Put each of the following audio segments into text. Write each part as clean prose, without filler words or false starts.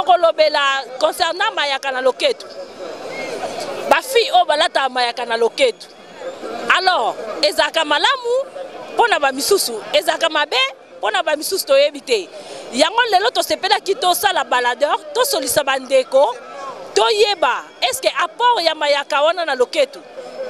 Tokolobela concernant mayaka na loketo. Ba filles oyo balataka mayaka na loketo. Alors, ezalaka malamu mpo na bamisusu, ezalaka mabe mpo na bamisusu, toyebi te. Yango lelo tosepelaki tosala baladeur, tosolisa bandeko, toyeba est-ce apport ya mayaka wana na loketo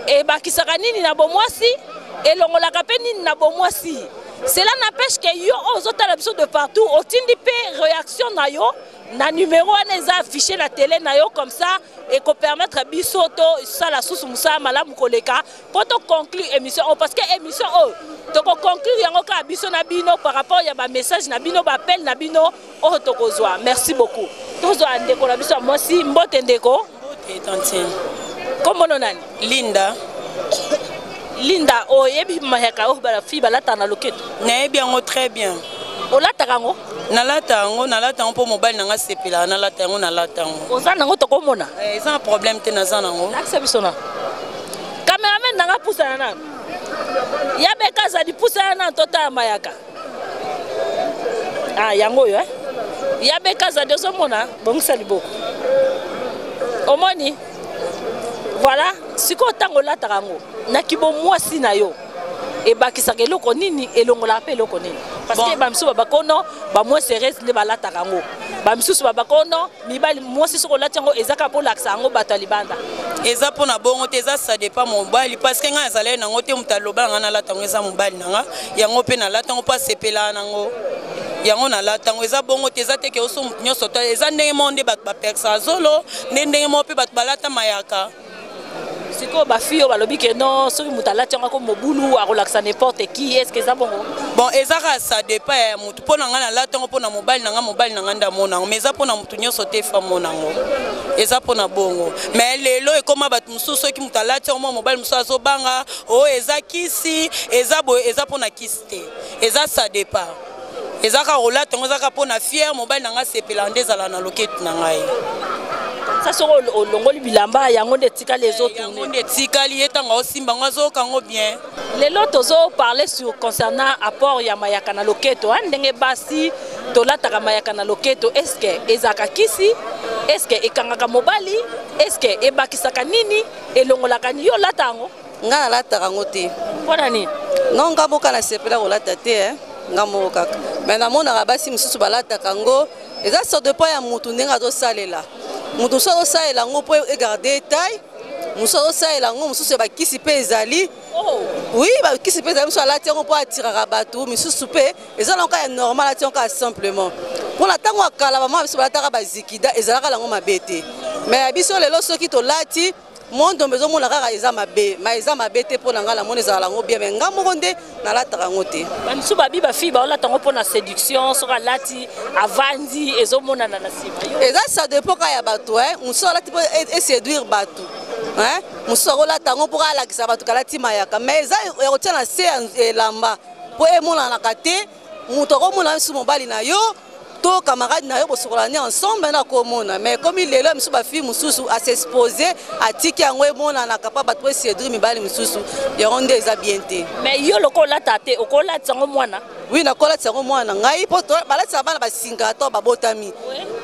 ebakisaka nini na bomwasi, elongolaka mpe nini na bomwasi. Cela n'empêche que yo oyo ozotala biso de partout, otindi mpe réaction na yo na numéro wana eza affiché na télé na yo. Comme ça ekopermettre biso tosala susu mosala malamu koleka mpo toconclure émission oyo, parce que émission oyo tokoconclure yango kaka biso na bino par rapport ya bamessage na bino, baappel na bino oyo tokozwa. Merci beaucoup. Tozwa ndeko na biso ya mwasi. Mbote, ndeko. Mbote, tantine. Kombono nani? Linda. Linda, oyebi mayaka oyo bafille balataka na loketo? Nayebi yango très bien. Olataka yango? Nalata yango, nalata yango mpo mobali na nga sepelaka nalata yango, nalata yango. Oza nango? Tokomona. Eza na problème te, naza nango. Lakisa biso na cameraman nanga. Pusana nano ya beka azali, pusana nano, totala mayaka. Ah, yango oyo, eh? Ya beka azali, ozomona, bongisa liboko, omoni. Voilà. Sikoyo ntango olataka yango na kibomwasi na yo, ebakisaka eloko nini, elongolaka mpe eloko nini? Parce que bamisusu babakono bamoins sérieuse nde balataka yango, bamisusu babakono mibali. Mwasi soki olati yango, eza kaka mpo olakisa yango bato ya libanda? Eza mpona bongo te, eza ça dépend mobali, parce que ngai azalaki nango te. Moto aloba na ngai nalata yango eza mobali na nga. Yango mpe nalata yango mpo asepelaka nango, yango nalata yango. Eza bongo te, eza teke oso motu nyonso to eza ndenge moko nde bato bapersaka zolo, nde ndenge moko mpe bato balata mayaka. Sikoyo bafille oyo balobi ke non, soki moto alati yango ako mobulu, akolakisa n'importe qui, est ce que eza bongo? Bon, eza kaka ça dépend ya motu. Mpo na ngai, nalata yango mpo na mobali na ngai. Mobali na ngai nde amona yango, mais eza mpo na motu nyonso te efa amona yango, eza mpo na bongo. Mais lelo ekóma bato mosusu, soki moto alati yango, mwa mobali mosusu azobanga oyo eza kisi, eza boye. Eza mpo na kisi te, eza ça dépend. Eza kaka kolata yango, eza kaka mpo na fier mobali na ngai asepelaka nde ezala na loketu na ngai. Sa soki olongoli bilamba, yango nde etikali? Yango ezotourne. Nde etikali. Ye ntango aosimba yango, azoyoka yango bien. Lelo tozoparle sur concernant apport ya mayaka na loketo, hein, ndenge basi tolataka mayaka na loketo, est-ce ezalaka kisi? Est-ce ekangaka mobali? Est-ce ebakisaka nini, elongolaka nini? Yo olata yango? Nga nalataka yango te. Mpo na nini? Non, nga moko nasepela kolata te, eh. Nga moko kaka, mais namonaka basi mosusu balataka yango. Eza ça dépend ya motu ndenge azosalela. Motu mosusu azosalela yango mpo egarde taille, mosusu azosalela yango mosusu ya bakisi mpe ezali. Oui, bakisi mpe ezali. Mosusu alati yango mpo atiraka bato, misusu mpe eza nango kaka ya normal, alati yango kaka simplement. Mpona ntango ya kala, bamama biso balataka bazikida, ezalaka nango mabe te. Mais ya biso lelo, soki tolati mondombe, ezomona kaka eza mabe, ma eza mabe te. Mpo na ngai, namoni ezala yango bien, mais nga moko nde nalataka yango te. Bamisusu babi bafille baolata yango mpo na séduction, soki alati, avandi, ezomonana na nsima. Eza ça dépend kaka ya bato. Mosusu alati mpo eséduire bato, mosusu akolata yango mpo alakisa bato kalati mayaka. Mais eza ya kotia na se ya elamba mpo emonanaka te. Moto akomona misu mobali na yo to camarade na yo, bosokola ne ensemble na komona. Mais komi lelo misu, bafille mosusu as'expose, atiki yango emonanaka mpa bato po eséduire mibali mosusu. Yango nde eza bien te. Mais yo loko olata te, okolatisa yango mwana? Oui, nakolatisa yango mwana na ngai, mpo balatisaka bana basinga to babotami.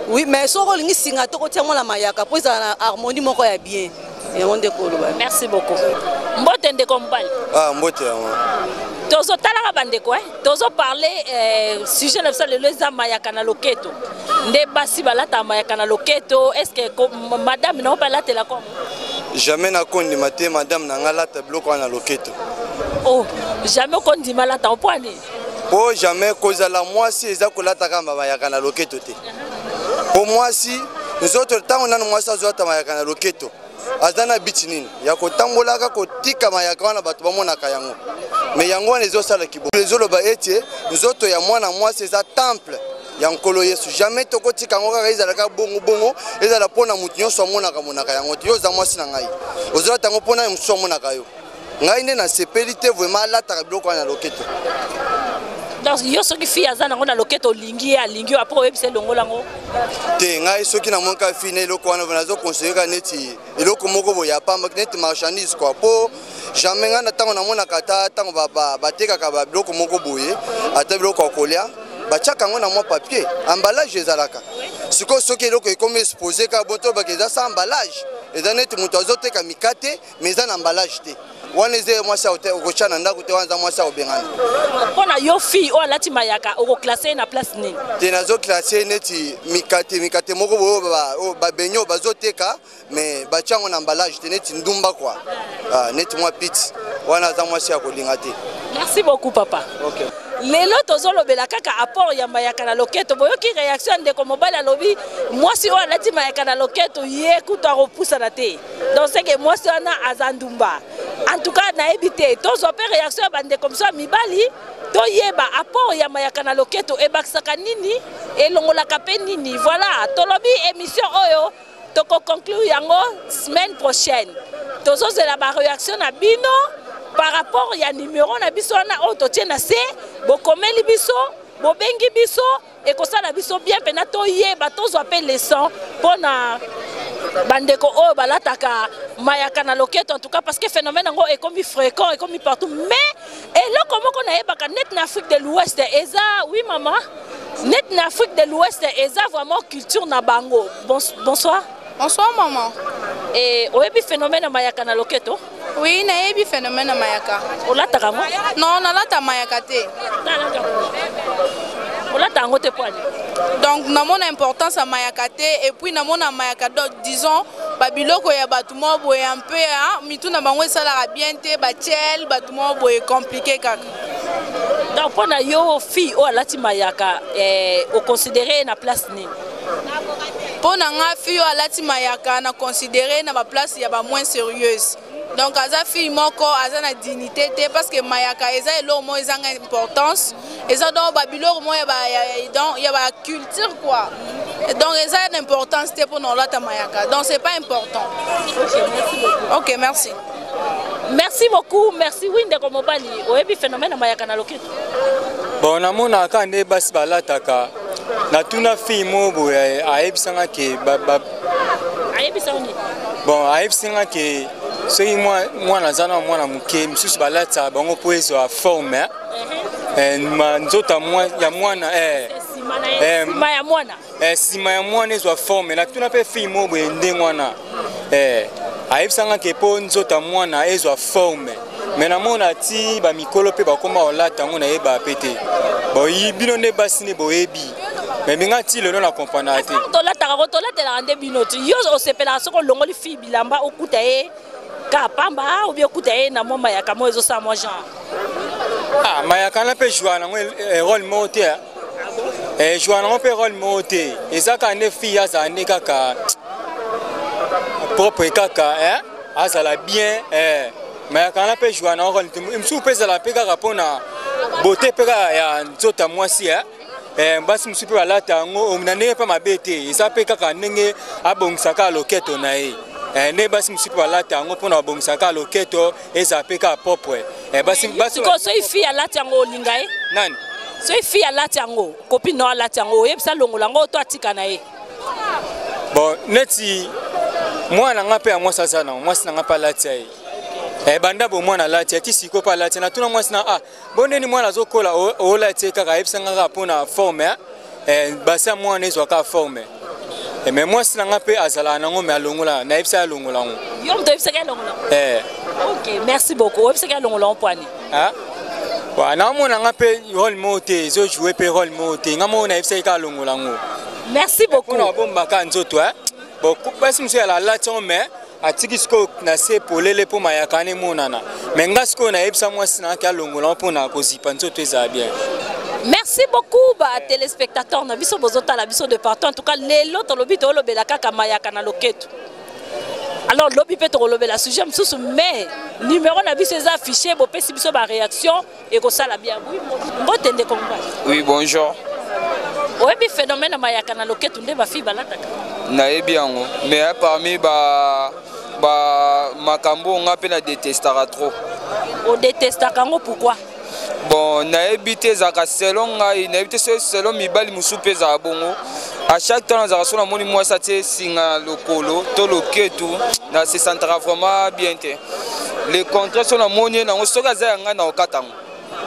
Oui, mais soki olingi singa to kotia mwana mayaka mpo ezala na harmonie moko ya bien. Yango nde koloba. Merci beaucoup. Mbote, ndeko mobali. Ah, mbote yango. Tozotalaka bandeko, eh? Tozoparle, sujet na biso lelo eza mayaka na loketo, nde basi balataka mayaka na loketo. Est ce que madame nao balatela comme? Jamais nakondima te madame na nga alata biloko wana na loketo. Oh, jamais okondima alata? Mpo ani? Mpo jamais kozala mwasi eza kolata kaka mayaka na loketo te. Mpo mwasi nzoto, ntango nanu mwasi azolata mayaka na loketo, aza na biti nini ya kotambolaka kotika mayaka wana bato bamonaka yango? Mais yango wana ezosala kibo, ezoloba ete nzoto ya mwana mwasi eza temple ya Nkolo Yesu. Jamais tokotika yango kaka ezalaka bongo bongo, ezala mpona motu nyonso amonaka monaka yango te. Yo oza mwasi na ngai, ozolata yango mpona mosusu amonaka yo. Ngai nde nasepeli te vraiment alataka biloko wana na loketo. Donc yo, soki fille aza nango na loketo, olingi ye, alingi yo, après oyebisa elongola yango? Te, ngai soki namoni kaka fille na eloko wana, nazoconseille kaka neti eloko moko boye ya pamba, neti marchandise quoi. Po jamais ngai na ntango namonaka, ata ntango batekaka babiloko moko boye, ata biloko ya kolia, batiaka yango na mwa papier emballage ezalaka. Sikoyo soki eloko ekomi expose kaka bo tolobaka eza sans emballage, eza neti moto azoteka mikate mais eza na emballage te. Wana eza ye mwasi okotya na ndako te, wana eza mwasi akobengana. Mpo na yo, fille oyo alati mayaka, okoklasse ye na place nini? Te, nazoklasse ye neti mikate, mikate moko boye oyo babenye oyo bazoteka mais batya yango na emballage te, neti ndumba kua, ah, neti mwa pite wana aza mwasi ya kolinga te. Merci beaucoup, papa. Okay. Lelo tozolobela kaka apport ya mayaka na loketo. Boyoki réaction ya ndeko mobali, alobi mwasi oyo alati mayaka na loketo, ye kutu akopusana te, donc seke mwasi wana aza ndumba. En tout cas nayebi te, tozwa mpe réaction ya bandeko mosusu ya mibali, toyeba apport ya mayaka na loketo ebakisaka nini, elongolaka mpe nini. Voilà, tolobi émission oyo tokoconclure yango semaine prochaine. Tozozela baréaction na bino par rapport ya numero na biso wana oyo totie na se. Bokomeli biso, bobengi biso, ekosala biso bien mpena toyeba, tozwa mpe leçon mpona bandeko oyo balataka mayaka na loketo. En tout cas, parce que phénomène yango ekomi fréquent, ekomi partout. Mais eloko moko nayebaka, net na Afrique de l'Ouest eza, oui mama, net na Afrique de l'Ouest eza vraiment culture na bango. Bonsoir. Bonsoir, maman. E oyebi phénomène ya mayaka na loketo? Oui, nayebi phénomène ya mayaka. Olataka yango? Non, nalata mayaka te. Olata yango te poani? Donc namona importance ya mayaka te, et puis namona mayaka, donc disons babiloko ya bato moko boye un peu mitu na bango esalaka bien te, batiel bato moko boye compliqué kaka. Donc mpo na yo, fille oyo alati mayaka, oconsidere ye na place nini? Mpo na nga, fille oyo alati mayaka, na considere na baplace ya bamoins sérieuse. Donc aza fille moko aza na dignité te, parce que mayaka eza eloko moko ezanga importance, eza donc babiloko moko ya baculture quoi. Donc eza na importance te mpona olata mayaka, donc c'est pas important. Ok, merci beaucoup. Ok, merci. Merci beaucoup, merci. Oui, ndeko mobali, oyebi phénomène ya mayaka na loketo? Bon, namonaka kaka nde basi balataka. Natuna fille moko boye, ayebisanga ke Ayebisa nini? Bon, ayebisanga ke soki mwana aza na mwana moke, misusu balatisaka bango mpo ezwa forme nzoto ya mwana. Nsima ya mwana. Nsima ya mwana ezwa forme. Natuna mpe fille moko boye ndenge wana, ayebisanga ke mpo nzoto ya mwana ezwa forme. Me namona ti bamikolo mpe bakóma kolata yango, nayeba mpe te. Boyi bino nde basi nde boyebi, me minga ti lelo na comprendre te. Tolataka ko tolatelaka nde bino ti yo osepelaka soki olongoli fille bilamba, okuta ye ka pamba ou bien okuta ye na mwa mayaka mo ezosala mwa genre? Ah, mayaka na mpe jouaka nango rôle moko te, jouaka nango mpe rôle moko te. Eza kaka nde fille azala nde kaka propre, kaka azala bien. Mayaka wana mpe jouaka nango rôle te. Mosusu mpe ezala mpe kaka mpona beauté mpe kaka ya nzoto ya mwasi. Basi mosusu mpe balata yango na ndenge mpe mabe te, eza mpe kaka ndenge abongisaka loketo na ye. Ndenge basi mosusu mpe balata yango mpona babongisaka loketo, ezala mpe kaka propre. Sikoyo soki fille alati yango, olinga ye? Nani? Soki fille alati yango, copine no alati yango, oyebisa longola yango to atika na ye? Bon, neti mwana na nga mpe ya mwasi aza nango, mwasi na nga mpe alati ya ye. Banda bo mwana alati, ati sikoyo mpe alati. Natuna mwasi na: "Ah, bo ndeni mwana azokola, olati ye kaka?" Ayebisanga kaka mpona forme, basi ya mwana ezwaka forme. Me mwasi na nga mpe azalaka nango, me alongola, nayebisa ye alongola yango. Yo moto oyebisaki alongola? Ok, merci beaucoup. Oyebisaki alongola yango poani? Naomona nga mpe rôle moko te, ezojoue mpe rôle moko te. Nga moko nayebisaki kaka alongola yango. Merci beaucoup. Mpona babombaka nzoto. Bon, basi mosusu yala alati yango, mais atiki sikoyo na se polele mpo mayaka wana emonana. Me nga sikoyo nayebisa mwasi na ngaki alongola yango mpona kozipa nzoto, ezala bien. Merci beaucoup batéléspectateur na biso bozotala biso de partout. En tout cas lelo tolobi, tolobela kaka mayaka na loketo. Alors lobi mpe tokolobela sujet mosusu, mais numéro na biso eza affiché, bopesi biso baréaction, ekosala bien. Mbote, ndeko mobali. Oui, bonjour. Oyebi phénomène ya mayaka na loketo nde bafille balataka? Nayebi yango, mais parmi ba makambo nga mpe na détestaka trop. Odétestaka yango pourquoi? Bon, nayebi te, ezalaka selon ngai, nayebi te soki selon mibali mosusu mpe ezala bongo. À chaque temps nazalaka so namoni mwasi atie singa na lokolo to loketu, na se sentaka vraiment bien te. Le contraire, so namoni ye nango, soki aza ya ngai, na kokata yango.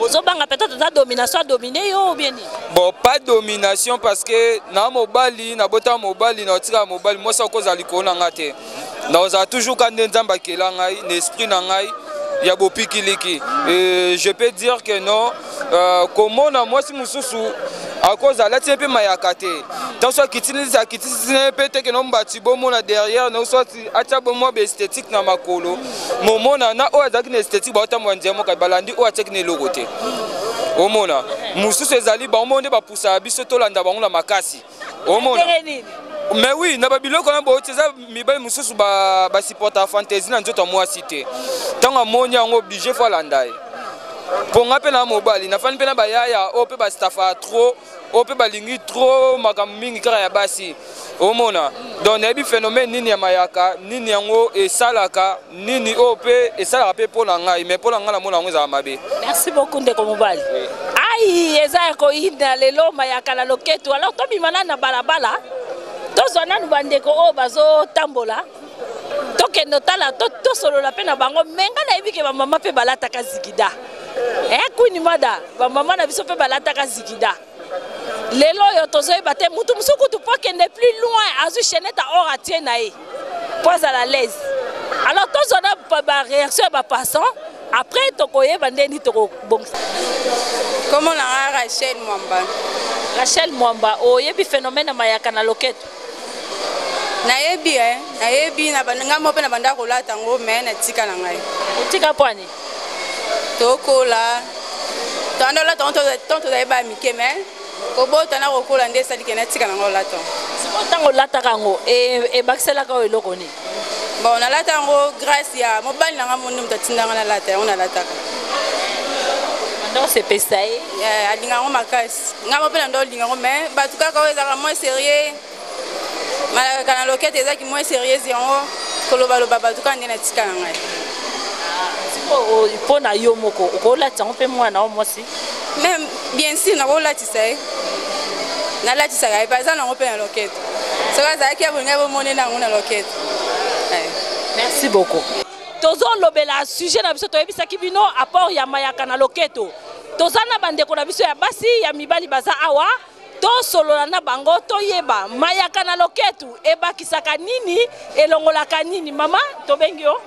Ozobanga peut-être eza domination, adomine yo ou bien nini? Bon, pas domination, parce que na mobali, nabota mobali, na otikala mobali. Mwasi akozala likolo na nga te. Nakozala toujours ka nde Nzambe akela ngai na esprit na ngai ya bopikiliki. Je peux dire que non, komona mwasi mosusu akozala alati ye mpe mayaka te, ntango so akitisi, akitisi ye mpe te keno mbati bomona derrière no, soit atia bomwa baesthétique na makolo, momona na oyo azalaki na esthétique, baotambola nzela moko, balandi oyo atiaki na eloko te. Omona mosusu ezali bango moko nde bapusaka biso tolanda bango na makasi, omona. Ndenge nini? Mais oui, na babiloko wana bauti, eza mibali mosusu basupportaka fantaisie na nzoto ya mwasi te. Ntango amoni yango, obligé faut alanda ye. Mpo nga mpe na mobali, nafandi mpe na bayaya oyo mpe bastafaka trop, oyo mpe balingi trop makambo mingi kaka ya basi, omona. Donc nayebi phénomène nini ya mayaka, nini yango esalaka, nini oyo mpe esalaka mpe mpo na ngai. Mais mpo na ngai, namona yango ezala mabe. Merci beaucoup, ndeko mobali. Ai, eza ya koyinda lelo, mayaka na loketo. Alors tobima nanu na balabala, tozwa nanu bandeko oyo bazotambola, tokende otala, tosolola mpe na bango. Me ngai nayebi ke bamama mpe balataka zigida. Queen Mada, bamama na biso mpe balataka zigida. Lelo oyo tozoyeba te, mutu mosusu kutu mpo akende plus loin, azwi chaînette ya or, atie na ye mpo azala l'aise. Alors tozwa na baréaction ya bapassant, après tokoyeba ndeni tokobongisa. Kombo na nga Rachel Mwamba. Rachel Mwamba, oyebi phénomène ya mayaka na loketo? Nayebi, nayebi. Na ngai moko mpe na banda kolata yango, me natika na ngai. Otika pwani? Tokola, tanda olata yango ntango tozali baya mike, me kobota na kokola nde esali ke natika nango olata. Sikoyo ntango olataka yango, ebakiselaka oyo eloko nini? Bon, nalata yango grâce ya mobali na ngai, monde moto atindanga nalata yango, nalataka. Banda osepesa ye? Alinga yango makasi. Ngai mo mpe na ndo olinga yango, mais bato kaka oyo ezalaka moins sérieux, malakaka na lokete ezaki moins sérieuse, yango kolobaloba bato kaka nde natika na ngai. Sikoyo mpo na yo moko, okolatisa yango mpe mwana o mwasi? Mais bien sûr, nakolatisa ye, nalatisaka ye mpe. Aza nango mpe na loketo. Soki azalaki ya bolingai, bomoneli yango na loketo. Merci beaucoup. Tozolobela sujet na biso, toyebisaki bino apport ya mayaka na loketo. Toza na bandeko na biso ya basi, ya mibali baza awa. Tosolola na bango, toyeba mayaka na loketu ebakisaka nini, elongolaka nini. Mama, tobengi yo,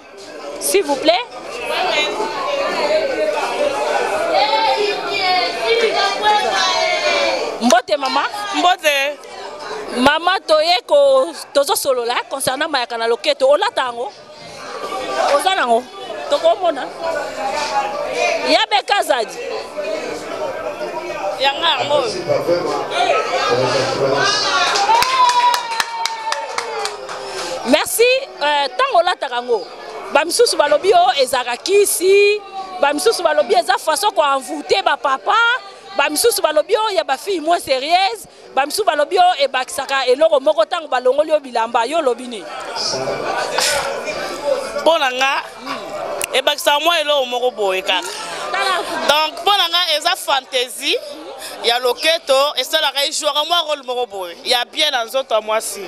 s'il vous plaît. Mbote mama. Mbote. Mama, toye ko tozosolola concernant mayaka na loketo. Olata yango? Oza nango? Tokomona ya bekazadi. Yanga yango. Merci. Ntango olataka yango, bamisusu balobi oyo ezalaka kisi, bamisusu balobi eza façon koenvoûter bapapa, bamisusu balobi oyo ya bafille moins sérieuse, bamisusu balobi oyo ebakisaka eloko moko ntango balongoli yo bilamba. Yo olobi nini? Mpo na nga, ebakisaka mwa eloko moko boye kaka. Donc mpo na nga, eza fantaisie ya loketo, esalaka, ejouaka mwa rôle moko boye ya bien na nzoto ya mwasi.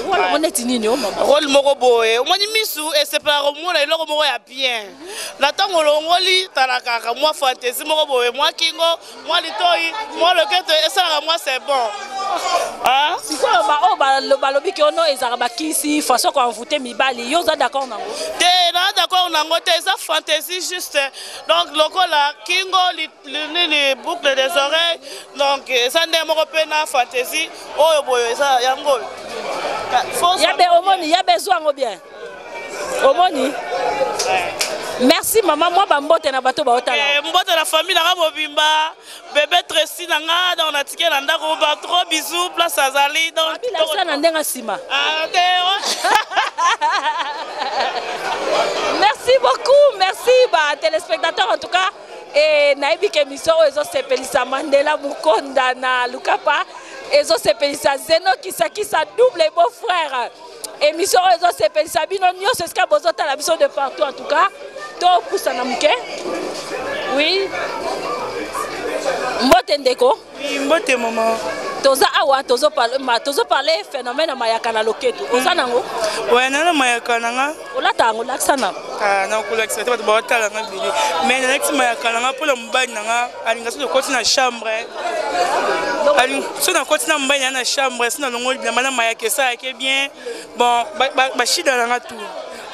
Rôle neti nini o, mama? Rôle moko boye, omoni misu esepelaka komona eloko moko ya bien na ntango olongoli. Tala kaka mwa fantaisie moko boye, mwa kingo, mwa litoi, mwa loketo, esalaka mwa, c'est bon. Sikoyo baoyo balobi ke ono ezalaka bakisi, façon koenvoûter mibali, yo oza d'accord nango? Te, naa d'accord nango te. Eza fantaisie juste. Donc lokola kingo, nini, boucle des oreilles, donc eza ndenge moko mpe na fantaisie oyo boye, eza yango oyo. Yabe omoni, yabe ezwa yango bien, omoni. Merci mama. Mwa bambote na bato baotala. Mbote na famille nanga mobimba, bébé Tracy na nga, donc natike na ndako ba trop bisous place azali. Donc abilasa na ndenge nsima. Te. Merci beaucoup, merci ba téléspectateurs. En tout cas, e nayebi ke émission oyo ezosepelisa Mandela Mukonda na Lukapa, ezosepelisa Zeno Kisakisa, double beau frère. Émission oyo ezosepelisa bino nyonso esika bozotala biso de partout. En tout cas, topusana moke. Oui, mbote ndeko. Oui, mbote mama. Toza awa tozo parler phénomène ya mayaka na loketo. Oza nango? Ouais, nana mayaka na nga. Olata yango? Lakisa na. Ah, nakolakisa te, bato baotala nga ebele, mais nalakisi mayaka na nga mpona mobali na nga alinga. Soki tokoti na chambre, soki nakoti na mobali na nga na chambre, so nalongoli bilamba na mayaka, esalaki bien. Bon, bashida na nga tout,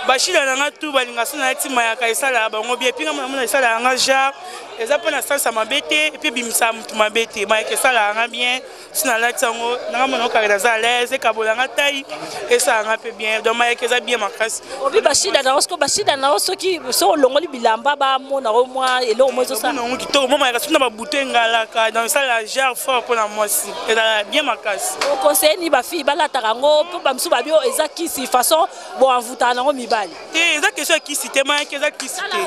bashida na nga tout balinga. So nalati mayaka, esalaka bango bien. Et puis nga namona esalaka nga genre eza mpo na salsa mabe te, et puis ebimisaka motu mabe te. Mayaka esalaka nga bien. So nalati yango, nanga mona okaka naza à l'aise, ekabolanga tai, esalaka nga mpe bien. Donc mayaka eza bien makasi. Obi bashida na yo, soki bashida na yo, soki olongoli bilamba, bamona o mwa eloko mo ezosala. Yango kitoko mo mayaka, soki na babuto engalaka. Donc esalaka genre fort mpona mwasi, ezalaka bien makasi. Oconseiller nini bafille balataka yango? Mpo bamisusu babi oyo eza kisi, façon boenvoûtaka nango mibali. Te, eza question ya kisi te. Mayaki eza kisi te,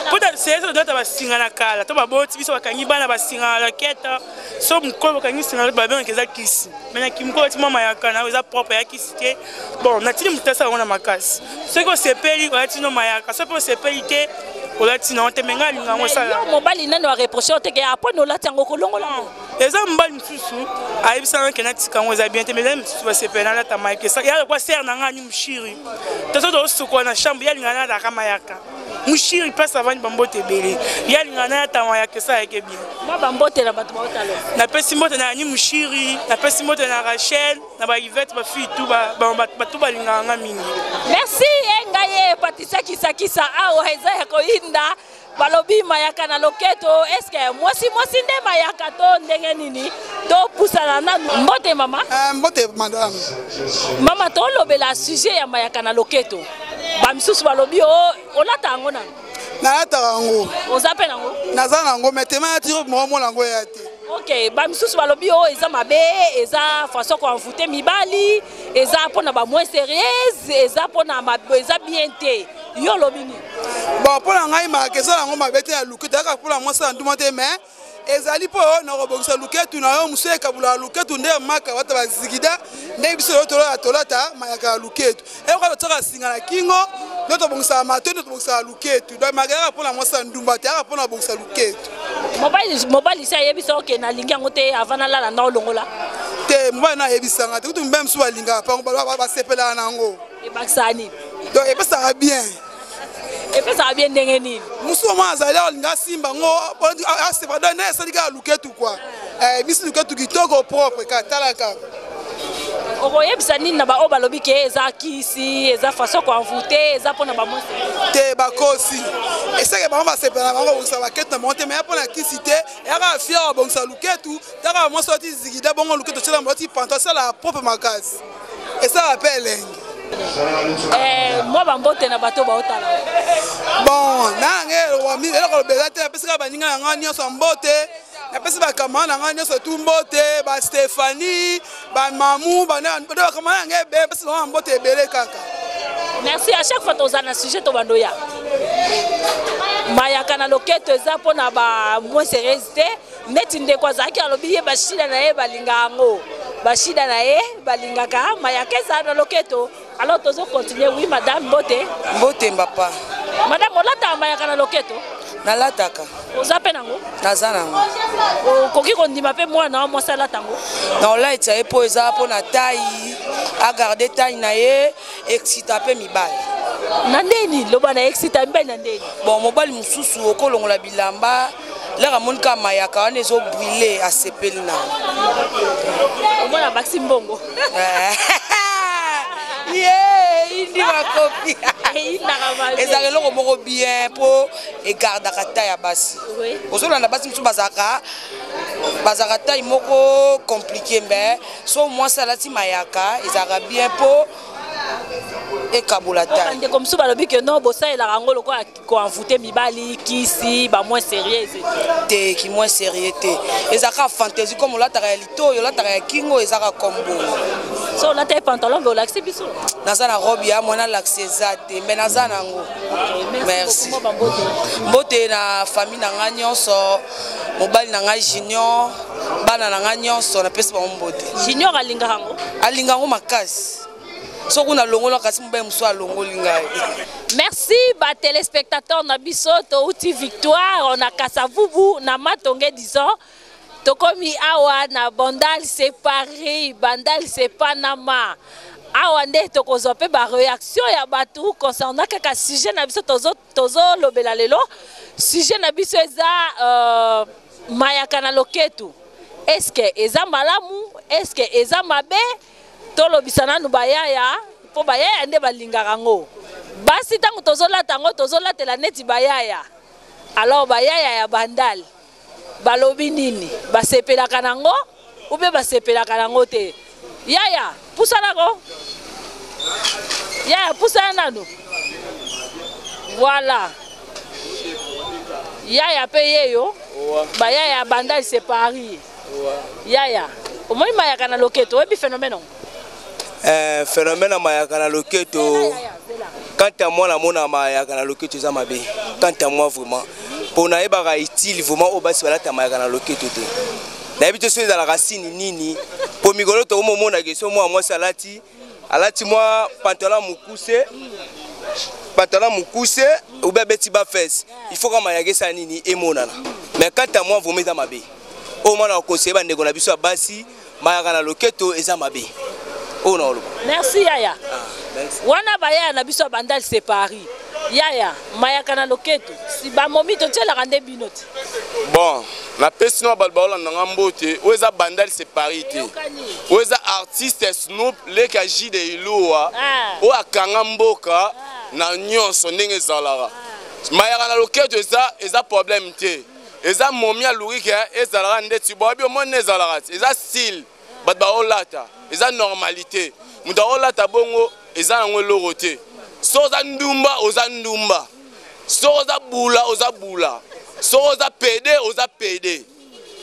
mpo seyesa todata basinga na kala to baboti biso, bakangi bana basinga na loketa. So mokolo bakangi singa na babengaka eza kisi, mais na kimokolo bati mwa mayaka na eza propre ya kisi te. Bon, natindi moto asala yango na makasi. Soki osepeli, olati no mayaka. Soki osepeli te, olati nango te. Mais ngai alinga yango, esala. Yo mobali nani areprocher yo teke aponi olati yango, kolongola yango? Eza mobali mosusu ayebisanga ke natika yango, eza bien te. Mais eza mosusu basepela nalata mayaka. Ya lokwa sere na ngai ani moshiri, toso tozosukola na chambre, ye alingaka nalataka mayaka. Moshiri place avandi, bambote ebele. Ye alingaka nalata mayaka, esalaka bien. Mwa bambote na bato baotalo. Napesi mbote na Yani Mushiri, napesi mbote na Rachel, na baivete, bafille tout, bato balingaka nga mingi. Merci. E ngai ye Patricia Kisakisa, awa eza ya koyinda. Balobi mayaka na loketo, eske mwasi mwasi nde mayaka to ndenge nini? Topusana nanu. Mbote mama. Mbote madame. Mama, tolobela sujet ya mayaka na loketo. Bamisusu balobi o olata yango nanu. Nalataka yango. Oza mpe nango? Naza nango, mais tema ya tiro moko mona yango ya te. Ok, bamisusu balobi oyo eza mabe, eza façon koenvoûter mibali, eza mpona bamoins sérieuse, eza mpona eza bien te. Yo olobi nini? Bon, mpo na ngai mayaka eza yango mabe te ya luketu, ezaka mpona mwasi ya nduma te, mais ezali mpo na kobongisa luketu na yo. Mosu ekabulaka luketu nde maka bata bazikida ndenge biso oyo tolata, tolata mayaka ya luketu. Eyoka totiaka singa na kingo nde tobongisaka matoi, nde tobongisaka luketu. Donc mayaka yaka mpona mwasi ya ndumba te, yaka mpona kobongisa luketu. Mobali si ayebisa oke nalingi yango te, avant nalala na olongola? Te, mobali na ayebisanga te. Kutu mibali mosusu balingaka pango, basepelaka na yango. Ebakisaka nini? Donc epesaka bien. Epesaka bien ndenge nini? Mosusu mwa azali alinga asimba yango, asepa. Donc nde esali kaka luketu kua, bisi luketu kitoko, propre kaka, tala kaka. Okoyebisa nini na baoyo balobi ke eza kisi, eza façon koenvoûter, eza mpona bamosi? Te, bakosi. Eseke bango basepela na bango babongisa baketu na bango te, mais ya mpona kisi te, eyaka fier babongisa luketu. Taka mwasi oti zikida bongo luketu, otyela oti panto, asalaka propre makasi, esalaka mpe elengi. Mwa bambote na bato baotala. Bon, na yange eloko lobela te. Napesaka baninga na ngai nyonso mbote, napesi bakamara na ngai nyonso tu mbote, baStéphanie, bamamu, bakamara na ngai ebele, napesi bango mbote ebele kaka. Merci. À chaque fois tozala na sujet, tobando ya mayaka na loketo eza mpona ba moins sérieuse te. Neti ndeko azalaki alobi ye bashida na ye balinga yango, bashida na ye balingaka mayaka ezala na loketo. Alors tozo continuer. Oui madame, mbote. Mbote mbapa. Madame, olataka mayaka na loketo? Nalataka. Oza mpe nango? Naza nango. Okoki kondima mpe mwana wa mwasi alata yango? Na olatisa ye mpo eza mpo na taille, agarder taille na ye, excita mpe mibali. Na ndeni loba na excita mibali na ndeni? Bon, mobali mosusu okolongola bilamba lere, amoni kaka mayaka wana ezobriller, asepeli na. Omona bakisi mbongo. Ye indi bakopi, ezalaka eloko moko bien mpo egardaka taille ya basi. Ozolanda basi mosusu bazalaka taille moko compliqué, mais so mwasi alati mayaka, ezalaka bien mpo ekabola taille. Bandeko mosusu balobi ke non, bosalelaka yango lokola koenvoûter mibali, kisi, bamoins sérieuse. Te, ki moins sérieux te. Ezalaka fantaisie, comme olataka ya litoyi, olataka ya kingo, ezaka comme bongo. So olata ye pantalon mpe olakisi biso. Naza na robe ya mwana, alakisi eza te, mais naza nango. Merci. Mbote na famille na ngai nyonso, mobali na ngai Junior, bana na ngai nyonso, napesi bango mbote. Junior alingaka yango? Alinga yango makasi. Soki nalongola, kasi mobali mosusu alongoli ngai. Merci batéléspectateur na biso. Touti Victoire na Kasavubu na Matonge, disons. Tokomi awa na Bandal c'est Paris, Bandal c'est Panama. Awa nde tokozwa mpe ba réaction ya bato concernant kaka sujet na biso tozolobela lelo. Sujet na biso eza euh, mayaka na loketu. Est-ce que eza malamu? Est-ce que eza mabe? Tolobisa nanu bayaya mpo bayaya nde balingaka yango. Basi ntango tozolata yango tozolatela neti bayaya. Alors bayaya ya Bandal balobi nini? Basepelaka nango ou bien basepelaka nango te? Yaya, pusana ko. Yaya, pusana nanu. Voilà. Yaya pe yeyo. Bayaya ya Bandal c'est Paris. Yaya, omoni mayaka na loketo, oyebi phénomène yango? Eh, phénomène ya mayaka na loketo quant à moi namona mayaka na loketo eza mabe quant à moi vraiment mpo nayebaka utile vraiment oyo basi balata mayaka na loketo te nayebi te soki ezalaka sini nini mpo mikolo tokomomonaka eso mwa mwasi alati alati mwa pantalon mokuse pantalon mokuse obe abeti ba fesse il faut ka mayaka esala nini emonana mais quant à moi vraiment eza mabe oyo mwana akoseye bandeko na biso ya basi mayaka na loketo eza mabe oyo na oloba merci yaya ah, wana bayaya na biso ya bandal c'est paris yaya mayaka na loketo si bamomi totielaka nde bino te bon napesi no bato baolanda nga mbote oyo eza bandal c'est paris te oyo eza artiste snoop leki ya jide iluwa ah. oyo akanga mboka ah. na nyonso ndenge ezalaka ah. mayaka na loketo eza eza problème te eza momi ya lurike ezalaka ndeti boyebi omoni nde ezalaka ti eza style bato baolata eza normalité moto aolata bongo eza nango eloko te soki oza ndumba oza ndumba soki oza bula oza bula soki oza pede oza pede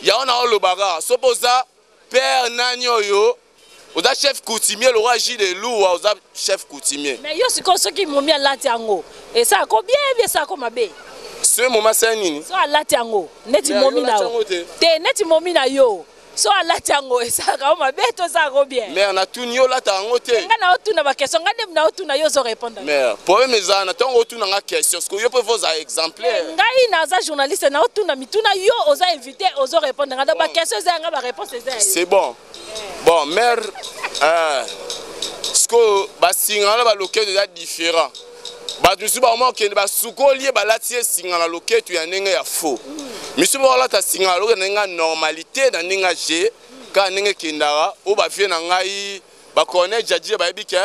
yango naoloba kaka soki oza père nani oyo oza chef coutumier lokola Gilles Eluwa oza chef coutumier. Mais yo sikoyo soki momi alati yango esalaka ko bien bien esalaka ko mabe. Ce moment c'est nini? So alati yango neti momi na yo. Te neti momi na yo. So alati yango esalaka yo mabe to esalaka ko bien. Mère natuni yo olata yango te. Nga na otuna ba question nga nde na otuna yo ozo répondre. Mère problème eza na ntango otuna nga question parce que yo mpe faut ozala exemplaire. Ngai naza journaliste na otuna mituna yo oza invité ozo répondre nga donc ba question eza ya nga ba réponse eza ya yo. C'est bon. Bon, mère, euh, sikoyo basinga wana baloketo eza différent bato misusu bakoma kokende basukoli ye balati ye singa na loketo ya ndenge ya faux misusu bakolata singa na loketo na ndenge ya normalité na ndenge ya je kaka ndenge ekendaka oyo bavie na ngai bacornel jadie bayebi ke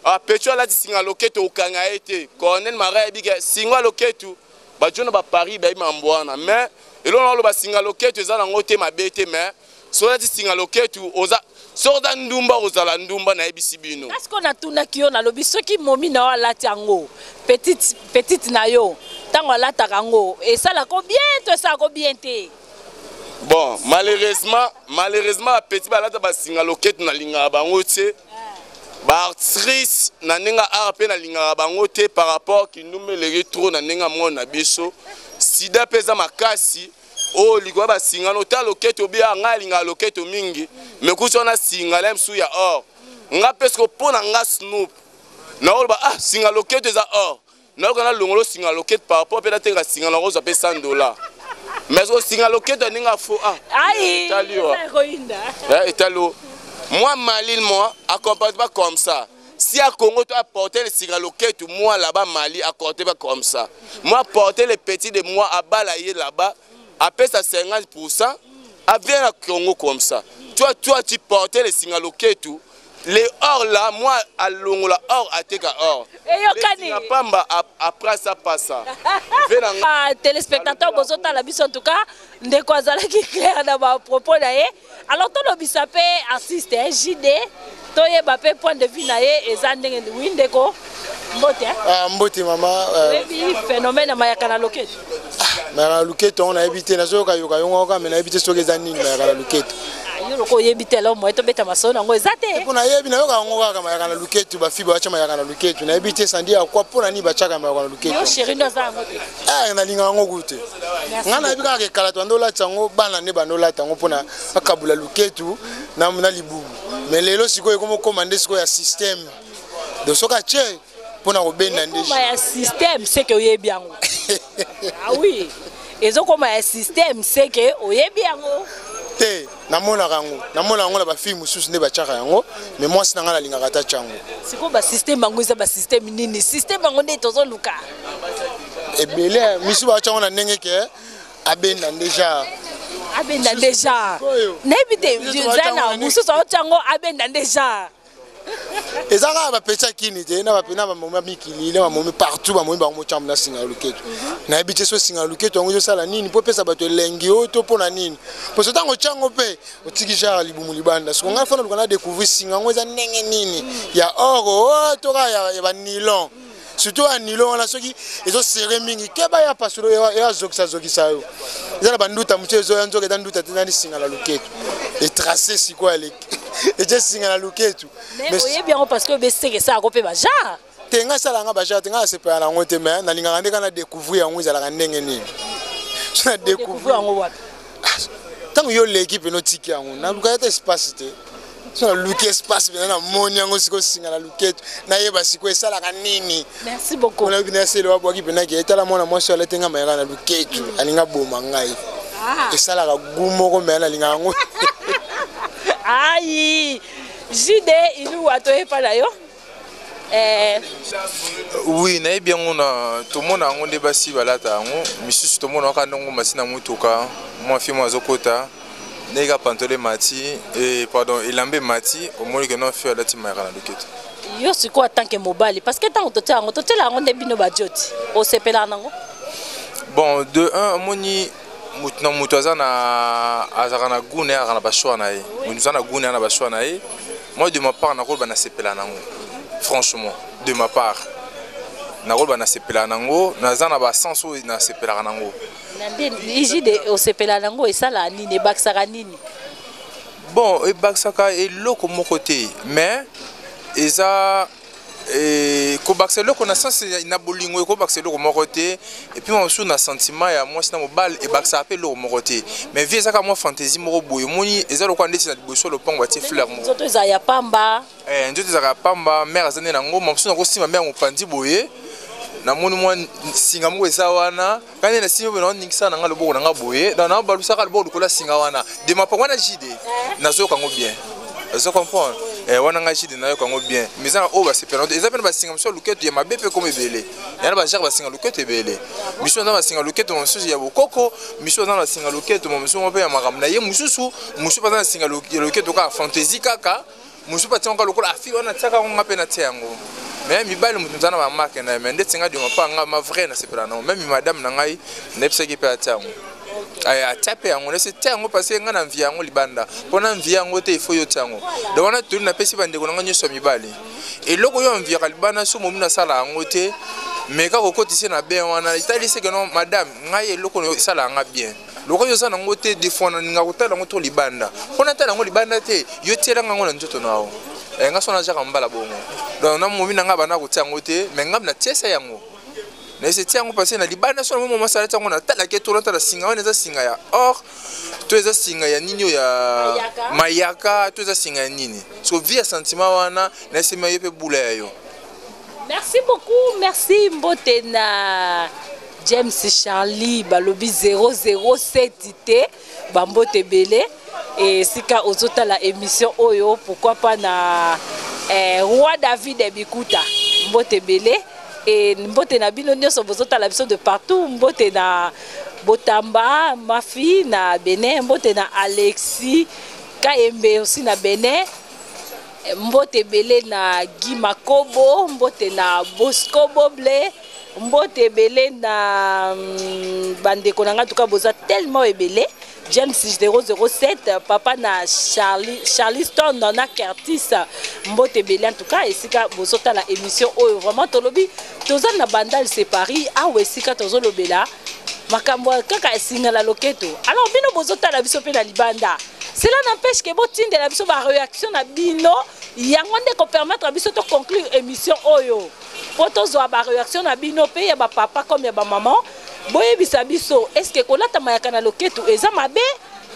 ah, pecho alati singa ya loketo okanga ye te cornel mara ayebi ke singa ya loketo bajo na baparis bayebi mambo wana mais eloko na oloba singa loketo eza nango te mabe te mais soki olati singa loketu oza soki oza ndumba okozala ndumba nayebisi bino kasi ko natunaki yo nalobi soki momi na yo alati yango petite petite na yo ntango alataka yango esalako bien to esalako bien te bon malheureusement malheureusement bapetit balata basinga loketu nalingaka bango te baartrice na ndenge art mpe nalingaka bango te par rapport kindumba eleki trop na ndenge ya mwana na biso sida mpe eza makasi oyo oh, likolo ya basinga no ta loketo obia ngai alingaka loketo mingi me kuti wana singa la mosusu ya or nga mpe siko mpo na nga snoop naoloba ah singa loketo eza or nayoka nalongolo singa loketo par rapport mpe natenga singa nakozwa mpe 100 dollar mais siko singa loketo ya ndenge afo ah etali yo eh, etali yo moi malil moi accompagne pas comme ça Si à Congo, tu as porté le cigaloquet, moi là-bas, Mali, à côté, pas comme ça. Moi, porter les petits de moi à balayer là-bas, après ça 50%, à vient à Congo comme ça. Toi, toi, tu portais le singaloketu. Les or là, moi, à Longola, or, à Teka or. Eyokani. Pamba, après ça, pas ça. Ah, téléspectateur, bozota la biso en tout cas, ndeko azalaki clair na ba propos na ye. Alors tolobisa pe artiste eh, JD toyeba pe point de vue na ye eza ndenge oui ndeko mbote eh? Ah, mbote mama euh, oyebi phénomène ya mayaka na loketo ah, mayaka na loketo yango nayebi te nazoyoka yoka yongo kaka me nayebi te soki eza nini mayaka na loketo ah, yo loko oyebi te alors moye tobeta masolo yango eza te mpo nayebi nayoka yango kaka mayaka na loketo bafi batya mayaka na loketo nayebi te sandi ya kwa mpo na nini batyaka mayaka na loketo yo chéri ndo aza yango te eh, nalinga yango kutu te ngai nayebi kaka kekala to andolata yango bana nde bandolata yango mpona bakabula luketu na, na libumu mais lelo sikoyo ekomi okoma nde sikoyo ya système donc soki atie mpona kobenda nde ya système seke oyebi yango ah oui ezokoma ya système seke oyebi yango. Te, namonaka yango, namonaka yango na bafille mosusu nde batiaka yango, mais mwasi na ngai nalingaka ata tya yango. Sikoyo basystème yango eza basystème nini? Système yango nde tozoluka. Ebele misu batya yango na ndenge ke abenda nde genre. Abenda nde genre. Nayebi te, zana mosusu aotya yango abenda nde genre. Eza kaka bapeti ya kini te, na na bamomi ya mikili, na bamomi partout, bamomi bango motyambo na singa ya loketo. Nayebi te so singa ya loketo yango ezosala nini mpo epesa bato elengi oyo to mpo na nini, poso ntango otyango mpe otiki genre libumu libanda. Siko ngai fana luka na découvrir singa yango eza ndenge nini, ya or o to kaka ya banilon, surtout ya nilon wana soki ezosere mingi, keba ya pasolo eyazokisazokisa yo. Eza na banduta mosu ezoya, nzoka eza nduta te, nani singa na loketo etrace sikoyo aleki etie singa na loketo. Mais oyebi yango parce que obeseke esalaka mpe bagenre. Te, ngai esalaka bagenre te, ngai nasepela na yango te, mais nalingaka nde kaka na découvrir yango ezalaka ndenge nini. So na découvrir yango wapi? Ntango yo oleki mpena otiki yango, nalukaka te espace te, so naluki espace mpena namoni yango sikoyo singa na loketo, nayeba sikoyo esalaka nini. Merci beaucoup. Nayebi na sele wabwaki mpena ke etala mwana mwasi oyo alati nga mayaka na loketo, alinga boma ngai. Esalaka gu moko, me nalingaka yango. Ai jide iluwa, toyepa na yo. Oui, nayebi yango na tomona yango nde basi balata yango misusu, tomona kaka ndongo masi na motuka, mwa fi mwa azokota ndenge kaka pantole emati e, pardon, elamba emati, omoni ke non, fi alati mayaka na loketo. Yo sikoyo atanke mobali, parce que ntango totia yango, totiela yango nde bino bajoti, osepelaka nango? Bon, de un, omoni motu na motu aza na azalaka na goût na ye, azalaka na bachoix na ye. Motu aza na goût na ye, na bachoix na ye. Moi, de ma part, nakoloba nasepela nango. Franchement, de ma part, nakoloba nasepela nango, naza na basens oyo nasepelaka nango. Na nde ijide osepela nango, esalaka nini, ebakisaka nini? Bon, ebakisaka eloko moko te, mais eza kobakisa eloko na sens na bolingo, ekobakisa eloko moko te. Et puis mosusu na sentiment ya mwasi na mobali, ebakisaka mpe eloko moko te. Mais vie ezaka mwa fantaisie moko boye, omoni eza lokola ndeti na liboso ya lopango batie fleur moko. Nzoto ezala ya pamba. Nzoto ezalaka ya pamba, mare aza nde nango mosusu, nakosimba mare mopanzi boye, namoni mwa singa moko eza wana, kani nde nasimbi boye, naoningisa na nga loboko na nga boye, donc naobalusaka loboko likolo ya singa wana de mapango wana. Jide nazoyoka yango bien, ozo comprendre? Wana ngai jide nayoka yango bien, mais eza na oyo basepela eza mpe na basinga mosusu ya loketo ya mabe mpe koma ebele ya na bajare, basinga loketo ebele. Misusu aza na basinga loketo mosusu ya bokoko, misusu aza na basinga loketo mosusu mpe ya makambo na ye mosusu, mosusu mpe aza na singa ya loketo kaka fantaisie kaka, mosusu mpe atiango kaka lokola afi wana atiaka yango, nga mpe natia yango. Mais mibali moto aza na bamarke na ye, mais ndeti nga dima mpa nga ma vrai nasepela nango. Meme madame na ngai nayebisaki mpe atia yango, atia mpe yango, nasi tia yango parce que ngai na mvi yango libanda, mpo na mvi yango te, ifo yo tia yango. Donc wana toli napesi bandeko na ngai nyonso ya mibali, eloko oyo amviaka libanda, so momi nasala yango te, mais kaka okotisi na bien wana, etali seke non madame, ngai eloko esala yanga bien, lokola yo oza nango te, des fois nalinga kotala yango to libanda, mpo natala yango libanda te, yo tielanga yango na nzoto na yo. Nga so nazaka mbala bongo, donc na momi na ngai banda kotia yango te, mais ngai natiesa yango, nayesi tia yango parce na libanda so na momi mwasi alati yango, natalaki to natala singa wana eza singa ya or to eza singa ya nini oyo ya mayaka to eza singa ya nini. So vie ya sentiment wana, nayesema yo mpe bula ya yo. Merci beaucoup, merci. Mbote na James Charlie, balobi 007 te, bambote ebele. Esika ozotala émission oyo, pourquoi pas na Roi David Bikuta, mbote ebele. E mbote na bino nyonso bozotala biso de partout, mbote na Botamba Mafi na Benin, mbote na Alexis Kayembe aussi na Benin, mbote ebele na Guy Makobo, mbote na Bosco Boble, mbote ebele na bandeko na ngai tuka boza tellement ebele. James 007, papa na Charlie, Charlie Stone na Curtis, mbote ebele. En tout cas esika bozotala émission oyo, vraiment tolobi toza na Bandal, c'est Paris awa, esika tozolobela makambo kaka esinga na loketo. Alors bino bozotala biso mpe na libanda, cela n'empêche ke botindela biso baréaction na bino, yango nde kopermettre biso toconclure émission oyo, mpo tozwa baréaction na bino mpe ya bapapa comme ya bamama. Boyebisa biso, est ce que kolata mayaka na loketo eza mabe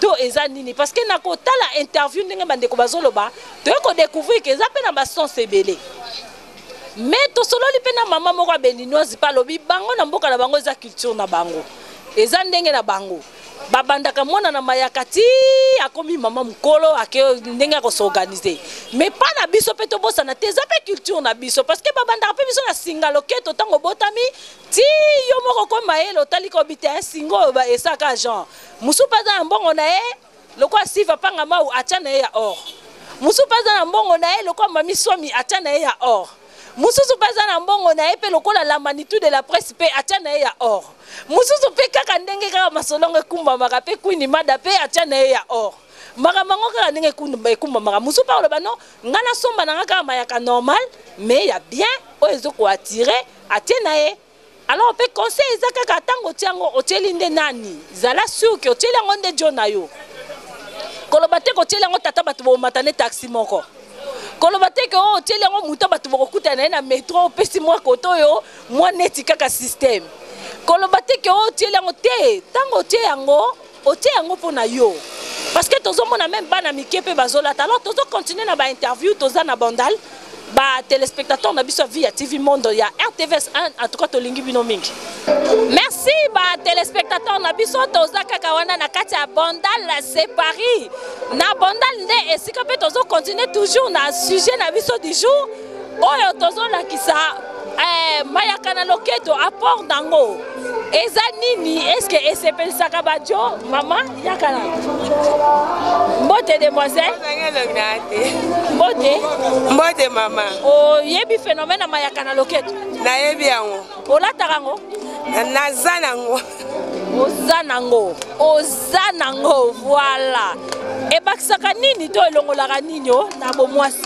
to eza nini? Parce que na kotala interview ndenge bandeko bazoloba, toye kodécouvrir ke eza mpe na basens ebele. Mais tosololi mpe na mama moko ya beninoise mpe alobi bango na mboka na bango eza culture na bango, eza ndenge na bango. Babandaka mwana na mayaka ti akomi mama mokolo ake ndenge akosorganize. Mais pa na biso mpe tobosana te, eza mpe culture na biso, parce que babandaka mpe biso na singa loketo ntango obotami ti yo moko okomi mayele, otali kobi te singa oyo esaka genre mosusu mpe aza na mbongo na ye lokola Siva Panga Mau atya na ye ya or, mosusu mpe aza na mbongo na ye lokola Mami Swami atya na ye ya or, mosusu mpe aza na mbongo na ye mpe lokola la Manitou de la presse mpe atya na ye ya or, mosusu mpe kaka ndenge kaka masolongo ekumbamaka mpe Queen Mada mpe atya na ye ya or. Makambo yango kaka ndenge ekumbamaka, mosusu mpe akoloba non, ngai nasomba na nga kaka mayaka normal mais ya bien oyo ezokoattire, atie na ye. Alors mpe conseil eza kaka ntango otie yango, otieli nde nani? Zala sûr ke otieli yango nde jo na yo. Koloba te kotieli yango tata bato bomata ne taxi moko, koloba te ke oyo otieli yango moto bato bokokutana na ye na metro, opesi mwa koto oyo mwa neti kaka système. Koloba te ke oyo otieli yango te, ntango otie yango, otie yango mpo na yo, parce que tozomona même bana mike mpe bazolata. Alors tozocontinue na bainterview, toza na Bandal. Ba téléspectateur na biso ya Vie ya TV Monde ya RTVS 1, en tout cas tolingi bino mingi. Merci ba téléspectateur na biso. Toza kaka wana na kati ya Bandal, c'est Paris, na Bandal nde esika mpe tozocontinue toujours na sujet na biso du jour oyo tozolakisa mayaka na loketo, apport nango eza nini, est-ce esepelisaka bajo? Mama, yaka na mbote. Demoiselle, mbote. Mbote mama. Oyebi phénomène ya mayaka na loketo? Nayebi yango. Olataka yango? Naza nango. Oza nango, oza nango, voilà. Ebakisaka nini to elongolaka nini o na bomwasi?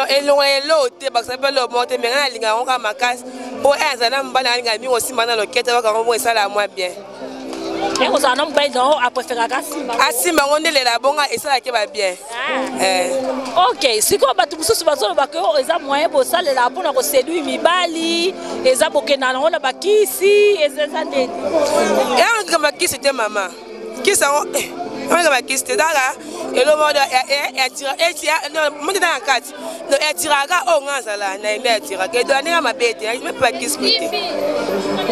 Elongola eloo te, bakisa mpe eloo moko te. Me ngai nalinga yango kaka makasi mpo e azala na mobali, alinga mingi osimba na loketo, kaka yango bongo esala mwa bien. Ekozala na mobali nango apréféraka asimba. Asimba yango nde lela bonga esalaki ba bien. Ok, sikoyo bato mosusu bazolobaka oyo eza moyen bosalela mpona koséduire mibali, eza bokenda nango na bakisi, eza ndeni? Yango bakisi te mama, kisi yango yango bakisi te, kaka eloko moko na kati etiraka oyo nga azala na yembe etiraka edola ndenge mabe te, mepe bakisi pe te.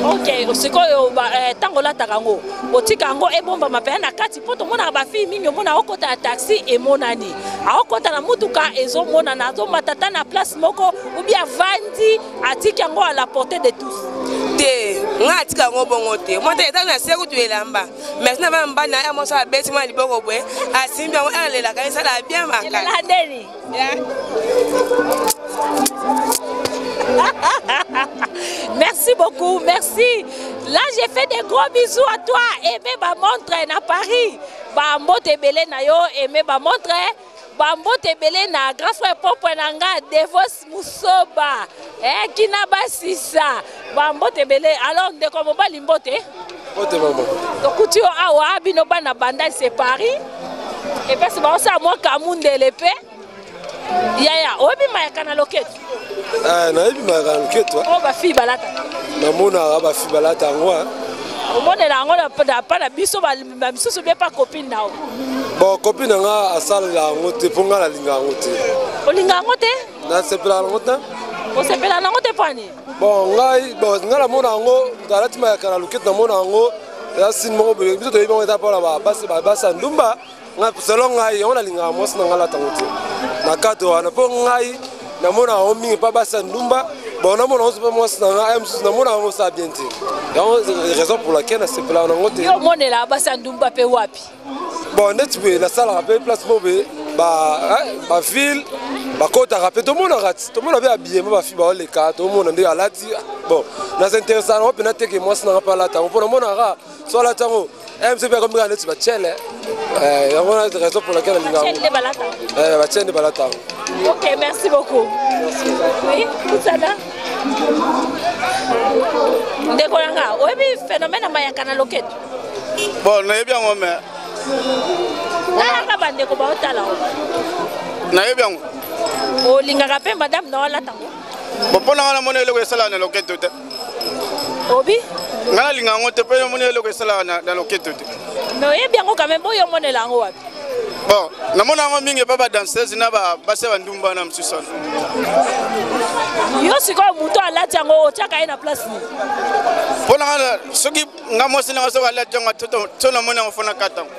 Ok, sikoyo ntango olataka yango, otika yango ebombama mpenza na kati? Mpo tomonaka bafille mingi, omona aokota ya taxi emonani, aokota na mutuka ezomonana, azomata ta na place moko ubi avandi, atiki yango à la portée de tous. Te, nga atika yango bongo te. Mwa te eza na se kutu elamba, mais na bana mobali na ye mwasi abeti mwa liboko boye, asimbi yango, alelaka, esala bien makasi. Ndeni? Merci beaucoup, merci. Là, j'ai fait des gros bisous à toi. Aimé ba montre na Paris. Ba mbote ebele na yo, aimé ba montre. Ba mbote ebele na grand frère Popo na nga Devos Musoba. Eh, kina basisa. Ba mbote ebele. Alors ndeko mobali, mbote. Mbote mama. Tokuti yo awa, bino bana Bandal c'est Paris. Et parce que ba mwa kamundele pe. Yaya, oyebi mayaka na loketo? Nayebi mayaka na loketo. Oyo bafille balata. Namonaka bafille balata yango. Omonela yango na pa na biso bamisusu bie pa copine na yo? Bon, copine na nga asalela yango te, mpo nga nalinga yango te. Olinga yango te? Nasepelaka yango te. Osepela nango te pwani? Bon, ngai, bon, ngai namona yango, moto alati mayaka na loketo, namona yango eza signe moko boye. Biso toyebi yango eza mpona basi ya ndumba. Ngai, selon ngai, yango nalingaka mwasi na ngai alata yango te na cadre wana, mpo ngai namona yango mingi mpa basi ya ndumba. Bon, namona yango mpe mwasi na ngai mosusu, namona yango osala bien te. Yango raison pour laquelle nasepelaka nango te. Yo omonela basi ya ndumba mpe wapi? Bon, neti boye nasalaka mpe place moko boye, baville bakotaka mpe, tomonaka ti tomona mpe abiyema bafille baoleka, tomona nde alati. Bon, nasinteresa nango mpena teke mwasi nanga mpe alata yango, mpo namonaka so alati yango mc mpe akomi kaka neti bachele. Yango na raison pour laquelle nalinga yango, bachele nde balata yango. Ok, merci beaucoup. Oui, kusana ndeko na nga, oyebi phénomène ya mayaka na loketo? Bon, nayebi yango, mais Talaka bandeko baotala o. Nayebi yango. Olingaka mpe madame na olata ngo? Bon, mpo na nga namoni eloko esalaka na loketo te. Obi? Nga nalinga yango te, mpo namoni eloko esalaka na loketo te. Mais oyebi yango quand même, boyo omonela yango wapi? Bon, namona yango mingi epa badanseuse na basi ya bandumba wana mosusu wana. Yo sikoyo moto alati yango otyaka ye na place nini? Mpo na nga soki nga mwasi nanga soki alati yango to namoni yango fo nakata yango.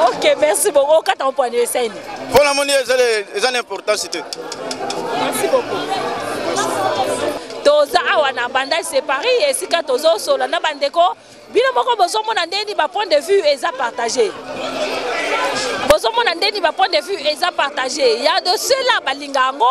Ok, merci beaucoup. Okata yango mpo ani esali? Mpo namoni eza na importance te. Merci beaucoup. Toza awa na Bandal c'est Paris esika tozosola na bandeko. Bino moko bozomona ndeni ba point de vue eza partagé. Bozomona ndeni ba point de vue eza partagé. Il y a de ceux-là balinga yango,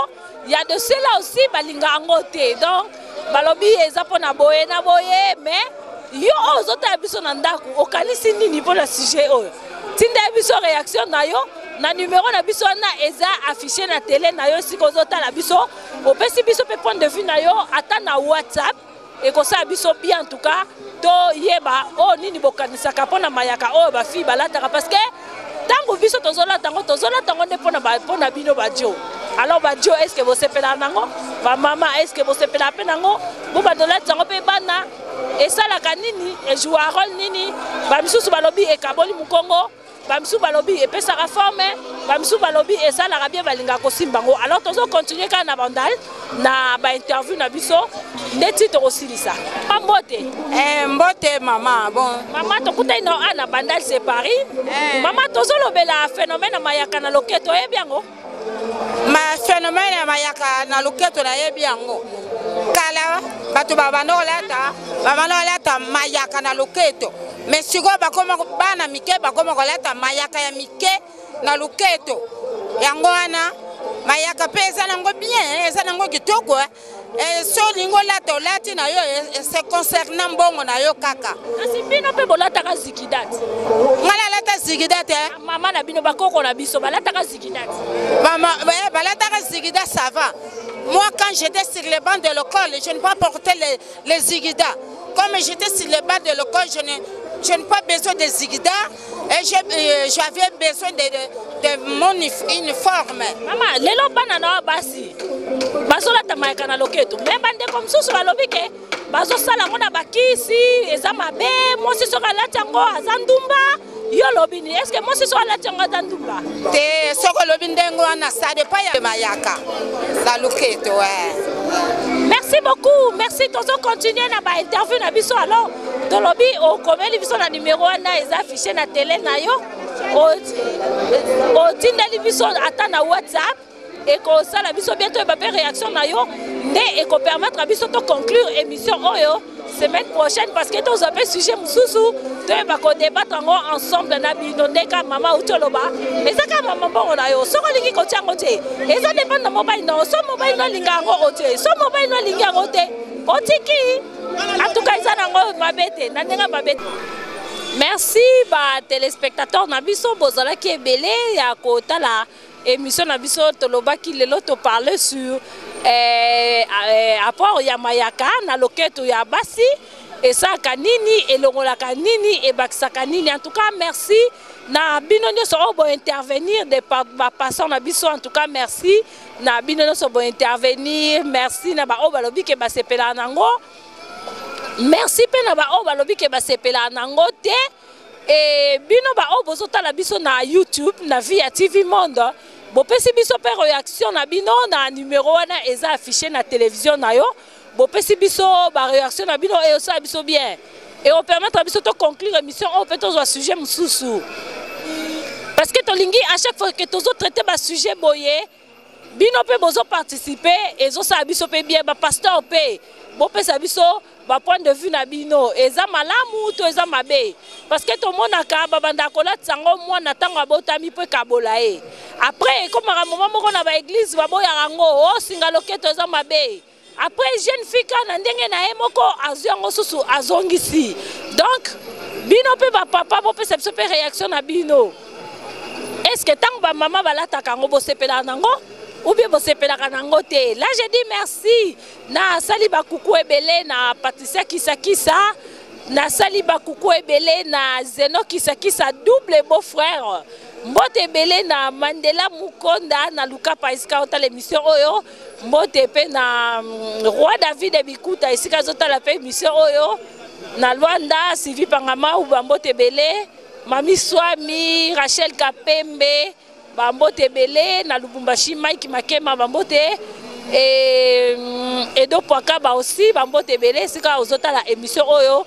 il y a de ceux-là aussi balinga yango te. Donc balobi eza pona boye na boye mais yo oyo ozotala biso na ndako okanisi nini mpo na sujet oyo? Tinda biso réaction na yo na numero na biso wana eza affiché na tele na yo esika ozotala biso, opesi biso mpe point de vue na yo ata na WhatsApp. Ekosala biso bien en tout cas toyeba oyo nini bokanisaka mpo na mayaka oyo bafille balataka, parce que ntango biso tozolata yango, tozolata yango nde mpo na bino badio. Alors badio, est ce que bosepelaka nango? Bamama, est ce que bosepelaka mpe nango? Bo badolatisa yango mpe bana esalaka nini? Ejoua role nini? Bamisusu balobi ekaboli mokongo, bamisusu balobi epesaka forme, bamisusu balobi esalaka bien, balingaka kosimba yango. Alors tozo continuer kaka na bandal na ba interview na biso ndeti tokosilisa. Mbote. Mbote mama. Bon. Mama, tokutani na awa na Bandal c'est Paris. Mama, tozolobela phénomène ya mayaka na loketo, oyebi yango? Ma phénomène ya mayaka na loketo nayebi yango. Kala bato babanda kolata, babanda kolata mayaka na loketo, mais sikoyo bakoma bana mike bakoma kolata mayaka ya mike na loketo. Yango wana mayaka mpe eza nango bien, eza nango kitoko. So olingi olata, olati na yo, c'est concernant mbongo na yo kaka. Kasi bino mpe bolataka zikidate. Nga nalata zikidate. Mama na bino, bakoko na biso balataka zikidate. Mama, balataka zikida, ça va. Moi, quand j'étais sur les bancs de l'école, je ne pas porter les zigida. Comme j'étais sur les bancs de l'école, je n'ai pas besoin de zigida et j'avais besoin de mon uniforme. Mama, lelo bana na basi bazolata mayaka na loketo, me bandeko mosusu balobi ke bazosala yango na bakisi, eza mabe, mwasi soki alati yango aza ndumba. Yo olobi nini? Est-ce que mwasi soki alati yango aza ndumba? Te, soki olobi ndenge wana, ça dépend ya mayaka na loketo. Merci beaucoup, merci. Tozo continuer na ba interview na biso. Alors tolobi okomeli biso na numéro wana eza affiché na télé na yo, otindeli biso ata na WhatsApp, ekosala biso bien toyeba mpe réaction na yo nde ekopermettre biso to conclure émission oyo semaine prochaine, parce que tozwa mpe sujet mosusu toyeba kodébattre yango ensemble na bino. Ndeka mama auti oloba, eza kaka mama mbongo na yo, soki olingi kotia yango te, eza dépendre na mobali na yo. So mobali no alinga yango otie, so mobali no alingi yango te, otiki. En tout cas eza nango mabe te, na ndenge mabe te. Merci ba téléspectateurs na biso, bozalaki ebele ya kotala émission na biso. Tolobaki lelo, toparle sur apport ya mayaka na loketo ya basi, esalaka nini, elongolaka nini, ebakisaka nini. En tout cas merci na bino nyonso oyo bointervenir de bapassant na biso. En tout cas merci na bino nyonso bointervenir, merci na baoyo balobi ke basepelaka nango, merci mpe na baoyo balobi ke basepelaka nango te. E bino baoyo bozotala biso na YouTube na Via TV Monde, bopesi biso mpe réaction na bino na numero wana eza affiché na télévision na yo, bopesi biso baréaction na bino e osala biso bien e opermettre biso to conclure émission oyo mpe tozwa sujet mosusu, parce que tolingi à chaque fois que tozotraite basujet boye, bino mpe bozoparticipe, ezosala biso mpe bien. Bapasteur mpe bopesa biso bapoint de vue na bino, eza malamu to eza mabe, parce que tomonaka babandaka kolatisa yango mwana ntango abotami mpo ekabola ye. Après ekomaka moma moko na baeglize baboyaka yango, osinga loketo eza mabe. Après jeune fille kaka na ndenge na ye moko azwi yango susu azongisi. Donc bino mpe bapapa bopesa biso mpe réaction na bino. Est ce que ntango bamama balataka yango bosepelaka nango ou bien bosepelaka nango te? Là je dis merci nasali bakuku ebele na Patricia Kisakisa, nasali bakuku ebele na Zeno Kisakisa, double beau frère. Mbote ebele na Mandela Mukonda na Lukapa esika otala émission oyo. Mbote mpe na Roi David Bikuta esika azotala mpe émission oyo na Luanda, Sylvie Pangamau, bambote ebele. Mami Swami, Rachel Kapembe, bambote ebele na Lubumbashi, Mike Makema bambote et Edo Pwakaba aussi bambote ebele esika ozotala émission oyo.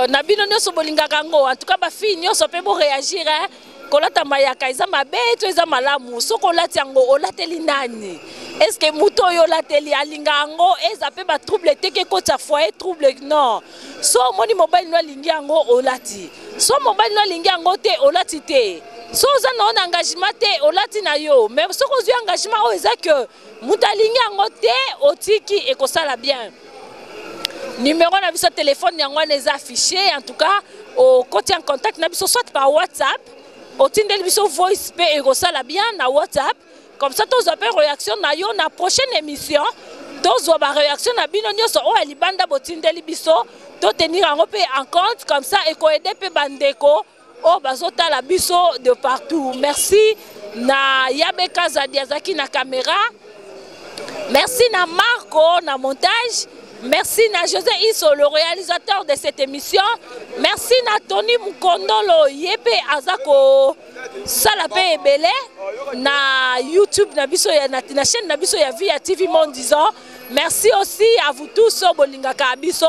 Na bino nyonso bolingaka yango, en tout cas ba fille nyonso mpe bo réagir hein. Kolata mayaka eza mabe to eza malamu? Soki olati yango olateli nani? Est-ce que moto oyo olateli alinga yango? Eza mpe ba trouble te ke ekotisa foyer trouble? Non. So omoni mobali no alingi yango, olati. So mobali no alingi yango te, olati te. So oza na yo na engagement te, olati na yo. Mais soki ozwi engagement oyo eza ke moto alingi yango te, otiki, ekosala bien. Numéro na biso téléphone yango wana eza affiché. En tout cas okoti en contact na biso soit par WhatsApp, otindeli biso voice mpe ekosala bien na WhatsApp. Comme ça tozwa mpe réaction na yo na prochaine émission, tozwa ba réaction na bino nyonso oyo ya libanda botindeli biso, totenir yango mpe en compte. Comme ça ekoaider mpe bandeko oyo bazotala biso de partout. Merci na Yabe Kazadi azalaki na caméra, merci na Marco na montage, merci na José Iso le réalisateur de cette émission, merci na Tony Mukondolo ye mpe aza kosala mpe ebele na YouTube na biso ya, na chaîne na biso ya Via TV Monde disant. Merci aussi à vous tous oyo bolingaka biso.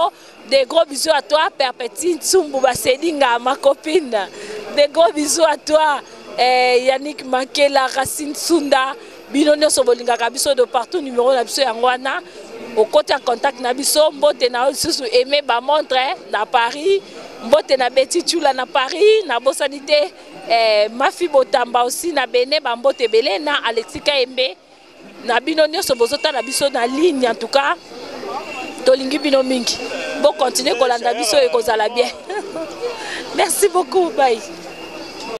Des gros bisous à toi Perpétue Ntsumbu Basedinga, ma copine. Des gros bisous à toi Yannick Makela, Racine Sunda, bino nyonso bolingaka biso de partout. Numéro na biso yango wana, okoti en contact na biso. Mbote na yo lisusu Aimé Bamontre na Paris, mbote na Betty Tshula na Paris, nabosani te Mafi Botamba aussi na Bene, bambote ebele na Alexis Kaembe na bino nyonso bozotala biso na ligne. En tout cas tolingi bino mingi, bokontinue kolanda biso, ekozala bien. Merci beaucoup, bye.